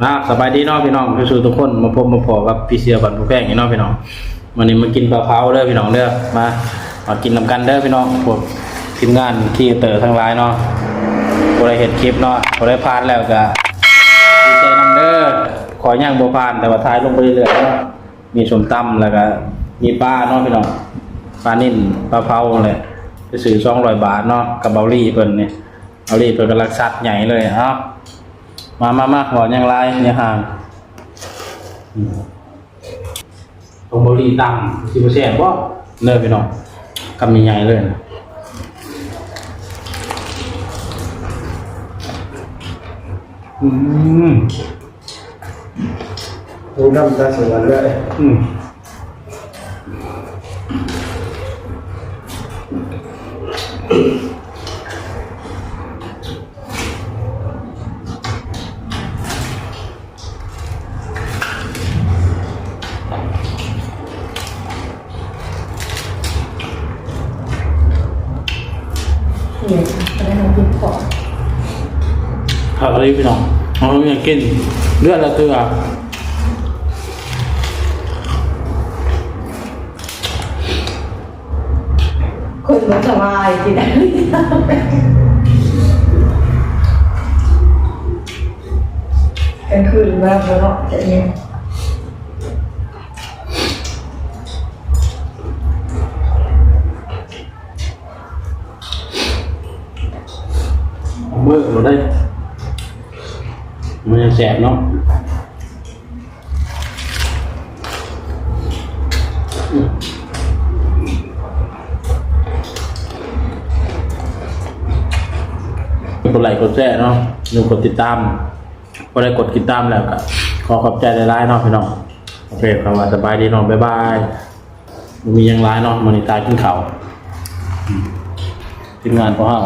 ອ່າ ສະບາຍດີເນາະພີ່ນ້ອງ ສູ່ໆທຸກຄົນ ມາພົບມາພໍ້ກັບພີ່ເສືອບ້ານພູແພງນີ້ເນາະພີ່ນ້ອງ. ມື້ນີ້ມາກິນປາເຜົາເດີພີ່ນ້ອງເດີ ມາ ມາກິນນຳກັນເດີພີ່ນ້ອງ. ພວກທີມງານຄຣີເອເຕີທັງຫຼາຍເນາະ ຜູ້ໃດເຮັດຄລິບເນາະ ຜູ້ໃດຜ່ານແລ້ວກະດີໃຈນຳເດີ. ຂ້ອຍຍັງບໍ່ຜ່ານ ແຕ່ວ່າຖ່າຍລົງໄປເລື້ອຍໆເນາະ. ມີສົ້ມຕຳ ແລ້ວກະມີປາເນາະພີ່ນ້ອງ ປານິນ ປາເຜົາຫັ້ນແຫຼະ ໄປຊື້ສອງຮ້ອຍບາດເນາະ ກັບເບົາລີເພິ່ນນີ້. ເບົາລີເພິ່ນກຳລັງສັດໃຫຍ່ເລີຍ. ເອົາ ມາໆໆ ເວົ້າຫຍັງຫຼາຍຢ່າຫ່າງ. ອືມ ຂອງເບົາລີຕຳຊິບໍ່ແຊບບໍ່ເດີພີ່ນ້ອງ ຄຳໃຫຍ່ໆເລີຍ. ອືມ ຮູ້ນຳຕາສະຫວັນເລີຍ. ອືມ ນີ້ ໄດ້ມາກິນຂອງ ຄັກອີ່ຫຼີພີ່ນ້ອງ ເຮົາຍັງກິນເດືອນລະເທື່ອ. ຄົນບໍ່ສະບາຍກິນ ກາງຄືນມາບໍ່ເນາະ ຈະອີ່ມ. ເບີໂລດເດ້ ມັນຍັງແຊບເນາະ. ກົດໄລ້ກົດແຊເນາະ ຫຼືກົດຕິດຕາມ. ບໍ່ໄດ້ກົດຕິດຕາມແລ້ວກະຂໍຂອບໃຈຫຼາຍໆເນາະພີ່ນ້ອງ. ໂອເຄ ຄຳວ່າສະບາຍດີເນາະ ບາຍບາຍ. ບໍ່ມີຫຍັງຫຼາຍເນາະ ມື້ນີ້ຖ້າກິນເຂົ້າ ທີມງານພວກເຮົາ